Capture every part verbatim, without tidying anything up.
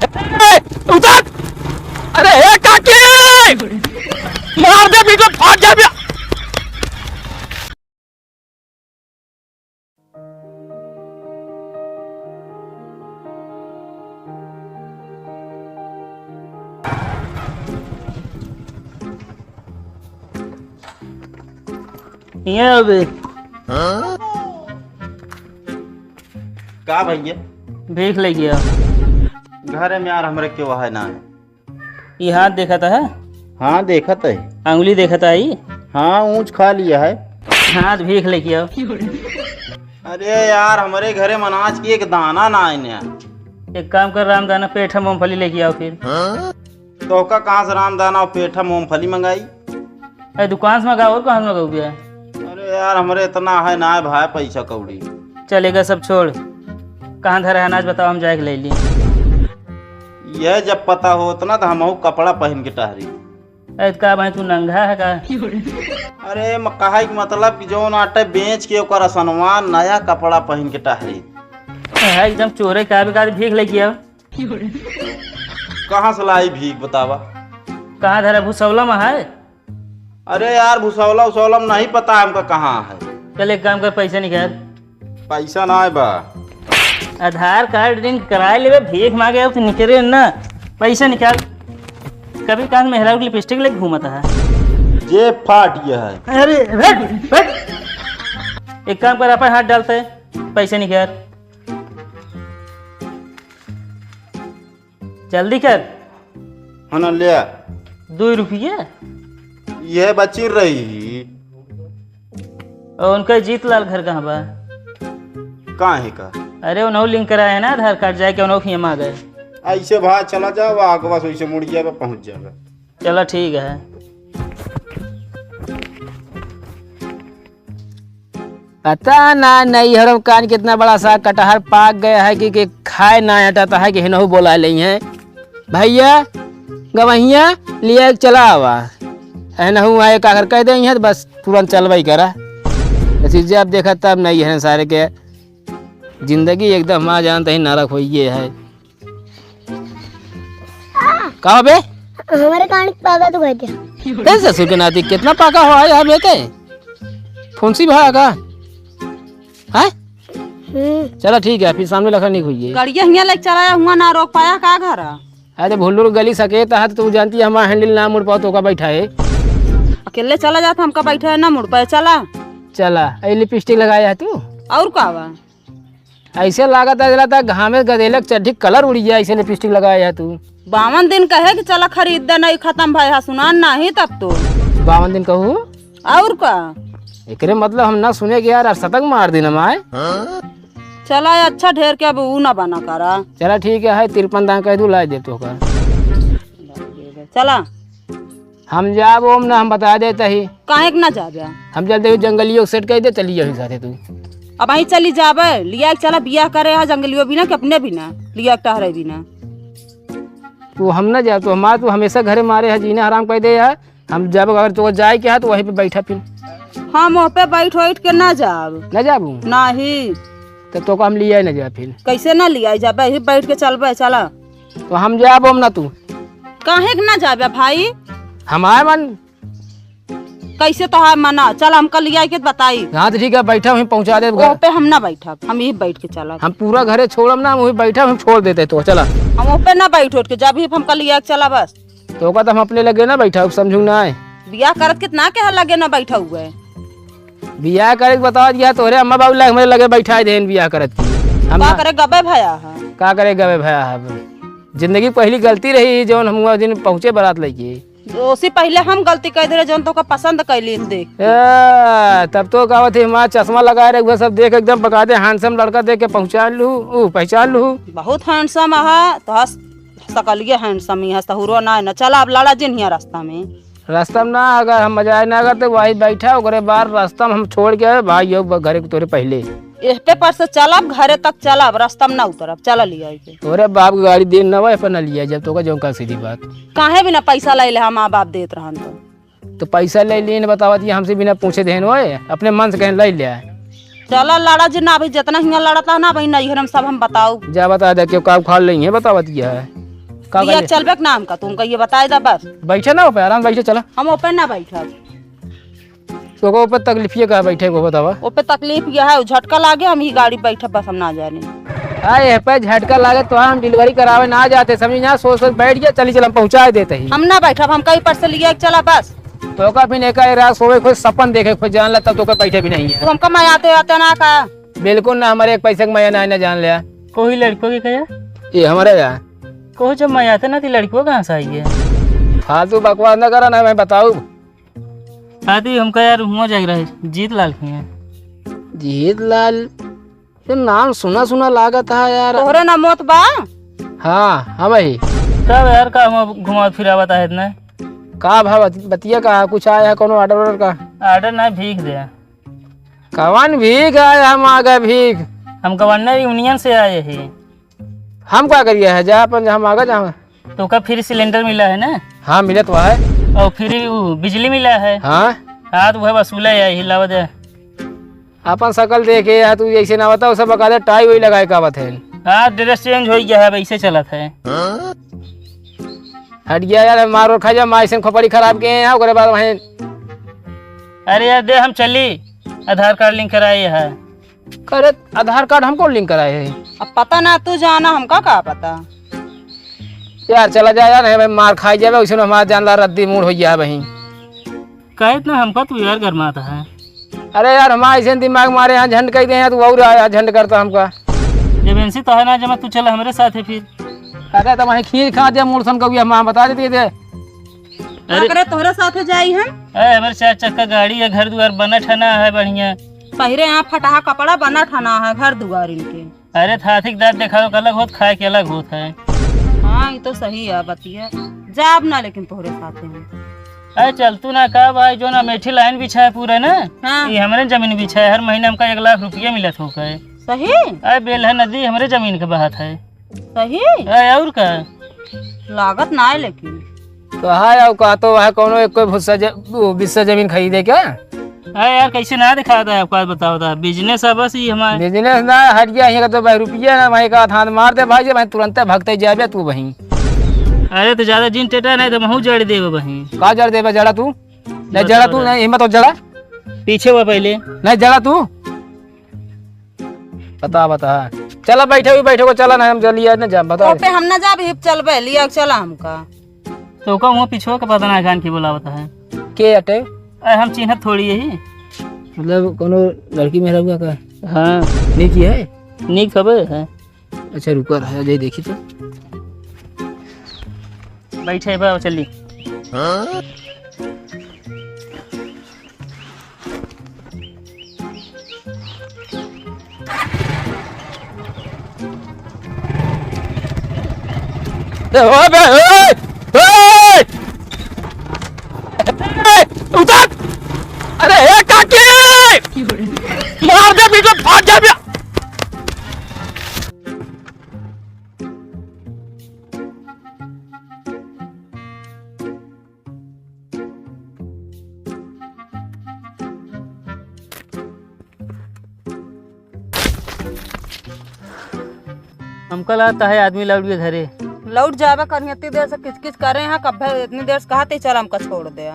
ए, उतर! अरे, ए, काकी! मार दे, बेटा, फाट जा बे। ये अबे। का भैया? भीख लेके आओ। घरे में यार हमरे केहू है ना। ये हाथ देखत है? हाँ, देखत है। अंगुली देखत है ई? हाँ, ऊँच खा लिया है। हाथ भीख लेके आओ। अरे यार, हमरे घरे में अनाज की एक दाना ना है ना। एक काम कर रामदाना, पेठा मूंगफली लेके आओ फिर। तोहका कहाँ से रामदाना और पेठा मूंगफली मंगाई? अरे दुकान से मंगाओ, और कहाँ से मंगाओ भैया? अरे यार, हमरे इतना है ना है भाई पैसा कौड़ी। चलेगा, सब छोड़। कहाँ धरा है अनाज बताओ, हम जाके ले ली। यह जब पता होत ना तो हमहू कपड़ा पहन के टहरी। अरे का भाई, तू नंगा है का? अरे म-, कहे के मतलब कि जौन आटे बेच के ओकर असनवा नया कपड़ा पहन के टहरी। है एकदम चोरे का भी, का भीख लेके आओ। कहाँ से लाई भीख बतावा? कहाँ धरा, भुसौला में है? अरे यार, भुसौला उसौला में नहीं पता हमका कहाँ है। चल एक काम कर, पैसा निकाल। पैसा ना है बा। आधार कार्ड link कराए लेबे, भीख मांगे अब तो निकले ना। पैसा निकाल। कभी कहाँ मेहरारू की लिपस्टिक लेके घूमता है। जेब फाट गया है। अरे बैठ, बैठ। एक काम कर, अपन हाथ डालते, पैसा निकाल। जल्दी कर। हाँ ना, ले आ। दो रुपये? यह बची रही। और उनका जीत लाल घर कहाँ बा? काहे का? अरे, उन्हों link कराए है ना आधार कार्ड, जाके उन्हों खियाँ माँगे। ऐसे भाई चला जाओ, आगे बस वैसे मुड़ जाएगा, पहुँच जाएगा। चला ठीक है। पता ना नैहर में कान कितना बड़ा सा कटहर पाक गया है कि, कि खाए ना हटाता है कि हिनहु बोला लेइ हैं, "भैया, गवहिया, लिया एक चला आवा।" हिनहु आए काकर कह देइ हैं तो बस तुरंत चलबई करा। ऐसी जब देखा तब नैहर सारे के जिंदगी एकदम आ जानते ही नरक होइए है। का बे? हमारे कान के पाका तू कहते। ए ससुर के नाती, कितना पाका हो आया बेटे? फुंसी भा का? हैं? हम्म। चला ठीक है, फिर सामने लखा नहीं हुई है। गड़िया हियाँ लेके चला आया, हुआँ ना रोक पाया का घर? अरे भुल्लुर गली सकेत है, तो तू जानती है हमारा handle ना मुड़ पाओ तो का बैठा है। अकेले चला जाता, हमका बैठा है ना मुड़ पाए, चला। चला, ए लिपस्टिक लगाया है तू? और का बा? ऐसे लागत है, जला तक घामे गदेलक चड्ढी कलर उड़ी जाए, ऐसे लिपस्टिक लगाए है तू। बावन दिन कहे कि चला खरीद दे, नहीं खत्म भय है, सुनान नाही तब तो। बावन दिन कहू? और का? एकरे मतलब हम ना सुने के यार, अरसतक मार दिन हम आए। चला, अच्छा ढेर के अब ऊ ना बना करा। चला ठीक है, है तिरपन दान कह दू, ला दे तो का। चला। हम जाब ओम ना, हम बता देत ही। काहे के ना जाबे? हम चलते हुए जंगलियों के सेट कह दे, चली जाओ साथे तू। अब वहीं चली जाबे, लिया के चला, बियाह करे हा जंगलियों बिना कि अपने बिना, लिया के टहरे बिना। तू हम ना जा, तू हमार, तू हमेशा घरे मारे है, जीना हराम कर दे यार। हम जाब, अगर तो जाए के है तो वहीं पे बैठा फिर। हम वहाँ पे बैठ वैठ के ना जाब। ना जाबू? नाही। तो, तो को हम लिया ही ना जा फिर। कैसे ना लिया जाबे, ही बैठ के चलबे, चला। तो हम जाब ओम ना तू। काहे के ना जाबे भाई? हमार मन कैसे तोहार मना? चल, हमका लिया के बताई। हाँ, तो ठीक है, बैठा, वहीं पहुँचा दे। ओह पे हम ना बैठब, हम यही बैठ के चलब। हम पूरा घरे छोड़ब ना, हम वहीं बैठा, हम छोड़ देते तो, चला। हम ओह पे ना बैठ उठ के, जब ही हमका लिया के चला बस। तो ओका तो हम अपने लगे ना बैठा, समझू ना है। बियाह करत कितना के लगे ना बैठा हुआ है। बियाह करे के बताओ दिया, तोहरे अम्मा बाबू लाग मेरे लगे बैठा देन बियाह करत की। हम का ना करे गबे भया है? का करे गबे भया है? जिंदगी पहली गलती रही, जौन हम वह दिन पहुँचे बारात लेके। ओसी पहिले हम गलती कइ दे रहे, जौन तोका पसंद कइली देख। ए, तब तो कहत ही, हमार चश्मा लगाए रहे, उहे सब देख, एकदम बकायदे handsome लड़का देख के पहचान लू, ऊ, पहचान लू। बहुत handsome है, तो हस-, सकलिए handsome ही है, सहुरो ना है ना। चला, अब लड़ा जिन हिया रास्ता में। रास्ता में ना, अगर हम मजा आए ना, अगर तो वही बैठा, ओकरे बाद रास्ता में हम छोड़ के आए, भाई, यो ब-, घरे के तोरे पहले। एह पे पर से चलब, घरे तक चलब, रास्ता में ना उतरब, चल लिया के। तोरे बाप के गाड़ी देन ना, वही पर ना लिया, जब तोका जौन का सीधी बात। काहे बिना पैसा ले ले, हम माँ बाप देत रहन तो। तो पैसा ले लिए, बतावत ये हमसे बिना पूछे देन, ओए, अपने मन से कहें ले ले। चला लड़ा जी ना, अभी जितना हियाँ लड़ता है ना, अभी नैहर में सब हम बताऊ। जा बता दे, क्यों का उखाड़ लेंगे, बतावत ये है। का लिया करिए? चलबे के नाम का, तुमका ये बताए दा बस। बैठे ना ओपे, आराम बैठे चला। हम ओपे ना बैठब। तो को ओपे तकलीफ ये का बैठे को बतावा? ओपे तकलीफ यह है, झटका लागे, हम ही गाड़ी बैठब बस, हम ना जाने। हाँ, ये पे झटका लागे तो हम डिलीवरी करावे ना जाते, समझी ना, सोच सोच बैठ गया, चली चल हम पहुँचाए देते ही। हम ना बैठब, हम कहीं पर से लिए चला बस। तो का फिर एक रात सोवे, कोई सपन देखे, कोई जान लेता तो का बैठे भी नहीं है। तो हमका मैं आते आते ना का? बिल्कुल ना, हमारे एक पैसे का मया ना, ना जान लिया। कोई लड़कों की कहे? ये हमारे यार। कोई जब मया आते ना, तो लड़कों कहाँ से आई है? फालतू बकवास ना करा ना, मैं बताऊँ। आदि हमका यार हुआ जाग रहा है, जीत लाल की है। जीत लाल? ये नाम सुना सुना लागत है यार। तोहरे ना मौत बा? हाँ, हाँ भाई। कब यार का हुआ घुमावत फिरावत है इतना? का भा बत-, बतिया का कुछ आया है, कोनो ऑर्डर ऑर्डर का? ऑर्डर ना, भीख दे। कवन भीख आया, हम आ गए भीख। हम गवर्नर यूनियन से आए हैं। हम का करिए है, जा अपन, हम आ गए जहाँ। तो का फ्री सिलेंडर मिला है ना? हाँ, मिलत हुआ है। और फ्री वो बिजली मिला है? हाँ। हाँ, तो वह वसूला है, हिलावा दे। अपन शकल देखे यार, तू जैसे ना बताओ, सब बकायदा टाई वही लगाए का बात है। हाँ, ड्रेस चेंज हो गया है, वैसे चलत है। हट गया यार, मारो खा जा, माँ ऐसे खोपड़ी खराब के हैं, ओकरे बाद वहीं। अरे यार, दे हम चली, आधार कार्ड लिंक कराए है। करे, आधार कार्ड हमको लिंक कराए है। अब पता ना, तू जाना, हमका का पता। यार, चला जा यार, नहीं भाई, मार खाई जावे, उसे हमारा जान ला रद्दी मूड हो गया है वहीं। कहे इतना हमका तू यार गरमाता है। अरे यार, हमारा ऐसे दिमाग मारे यहाँ झंड कह दे हैं, तू और आया झंड करता हमका। जब इनसे तो है ना जमा, तू चल हमरे साथ है फिर। अरे, तो वहीं खीर खा दे, मूड सन कभी हम बता देते थे। अरे। अरे, तोहरे साथ जाई हम। अरे, हमारे चार चक्का गाड़ी है, घर दुआर बना ठना है बढ़िया। पहिरे यहाँ फटाहा कपड़ा, बना ठना है घर दुआर इनके। अरे, थाथी के दाँत देखावे के अलग होत, खाए के अलग होत है। हाँ, ये तो सही है बतिया। जाब ना लेकिन तोहरे साथ में। अरे, चल तू ना का भाई, जो ना मेठी लाइन बिछा है पूरा ना, हाँ। ये हमरे जमीन बिछा है, हर महीने हमका एक लाख रुपया मिलत हो गए। सही? अरे, बेलहा नदी हमरे जमीन के बहात है। सही? अरे, और का? लागत ना है लेकिन। तो है, और का तो है, कोनो एक कोई भुस्सा ज-, वो बिस्सा जमीन खरीदे क्या? अरे यार, कैसे ना दिखाता है आपको, आज बताओ था, बिजनेस है बस ये हमारे। बिजनेस ना, हट गया, यहाँ का तो भाई रुपया ना, भाई का हाथ मार दे भाई, जे भाई तुरंते भगते जाबे तू वहीं। अरे तो ज्यादा जिन टेटा नहीं तो महू जड़ देबे वहीं। का जड़ देबे, जड़ा तू? नहीं, जड़ा तू, नहीं, हिम्मत हो जड़ा। पीछे हुआ पहले। नहीं, जड़ा तू। बता, बता। चला, बैठे हुए, बैठे को चला ना, हम जल्दी आज ना जाब, बता। ओपे हम ना जाब, हिप चलबे, लिया चला हमका। तो का हुआ पीछे के पता ना जान के बोलावत है। के अटे? अरे हम चिन्हत थोड़ी यही। मतलब कोनो लड़की मेहरा हुआ का? हाँ। नीक ही है? नीक खबर है। अच्छा रुका रहा, जाई देखी तो। बैठे बा, चली। ए, ओ बे, ए, ए! ए, उतर! अरे, ए, काकी! मार दे, पीछे भाग जा बे। हमका लागत है आदमी लौट गए घरे। लौट जाबे करिहे, इतनी देर से किचकिच करे हैं, कब इतनी देर से कहा थे, "चल हमका छोड़ दे।"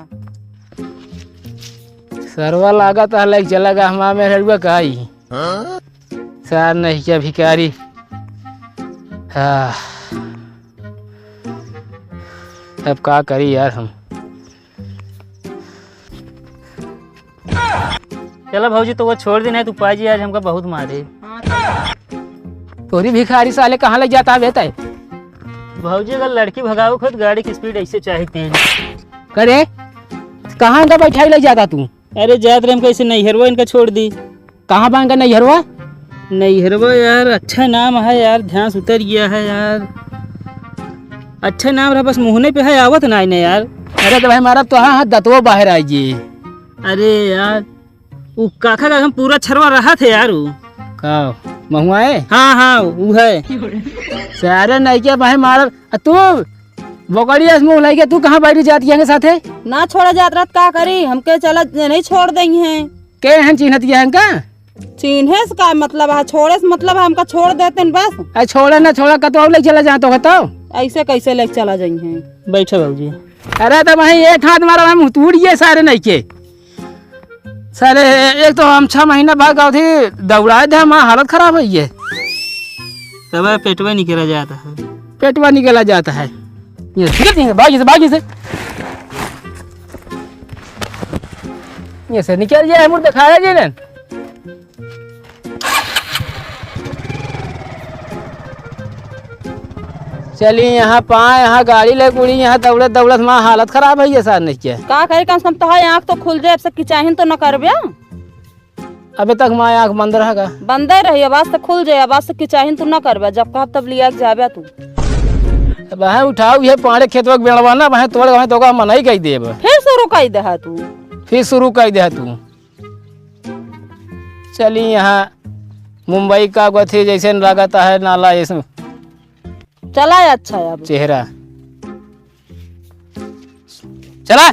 सरवा लागत है, लाइक चला गा हमार मेहरुआ का आई। सार नहीं क्या भिखारी। हाँ। अब का करी यार हम। चला भौजी, तो वो छोड़ दी, नहीं तू पाजी आज हमका बहुत मारे। हाँ, चला। तोरी भिखारी साले कहाँ ले जाता है बेटा? भौजी, अगर लड़की भगावे खुद गाड़ी की स्पीड ऐसे चाहे तेज। करे, कहाँ का बैठाई ले जाता तू? अरे जात रहे हमका ऐसे नैहरवा इनका छोड़ दी। कहाँ बा इनका नैहरवा? नैहरवा यार, अच्छा नाम है यार, ध्यान से उतर गया है यार। अच्छा नाम रहा, बस मुहने पे है, आवत ना इन्हें यार। अरे तो भाई मारा तो हाँ, हाँ, दतवो बाहर आई जी। अरे यार, उ काका का हम पूरा छरवा रहा थे यार, उ। का? महुआ है? हाँ, हाँ, उ है। सारे नहीं क्या भाई मारा, आ तू बोकड़िया से मुँह लगे, तू कहाँ बैठी जाती है साथे? ना छोड़ा जात रहत, का करी, हमके चला नहीं छोड़ देंगे हैं। के हैं चिन्हत ये हैं का? चिन्हे से का मतलब है, छोड़े से मतलब है, हमका छोड़ देते हैं बस। अरे छोड़े ना छोड़ा, कतो और ले चला जातो, बताओ। ऐसे कैसे लेके चला जाई हैं? बैठे बाबूजी। अरे तो वहीं एक हाथ मारा, हम टूट गए सारे नहीं के। सारे एक तो हम छह महीना भाग गए थे, दौड़ाए थे, हमारा हालत खराब है ये। तब पेटवा निकला जाता है। पेटवा निकला जाता है। ये निकल जाएंगे, भाग से, भाग से। ये से निकल जाए, मुड़ दिखाया जी ने। चली यहाँ पाए, यहाँ गाड़ी ले गुड़ी, यहाँ दौड़त दौड़त हमार हालत खराब है ये सार नहीं क्या। का करे, कम से कम तोहार आँख तो खुल जाए, अब से किचाहिन तो न करबे। अबे तक हमार आँख बंद रहेगा। बंदे रही, अब आज से खुल जाए, अब आज से किचाहिन तू न करबे, जब कहब तब लिया के जाबे तू। अब है उठाओ ये पाड़े खेतवा के बेड़वा ना, वहाँ तोड़ वहाँ तो का मनाई कही देब। फिर शुरू कही दे है तू। फिर शुरू कही दे है तू। चली यहाँ मुंबई का गोथी जैसे लागत है नाला ऐसे। चला अच्छा है अब। चेहरा। चला।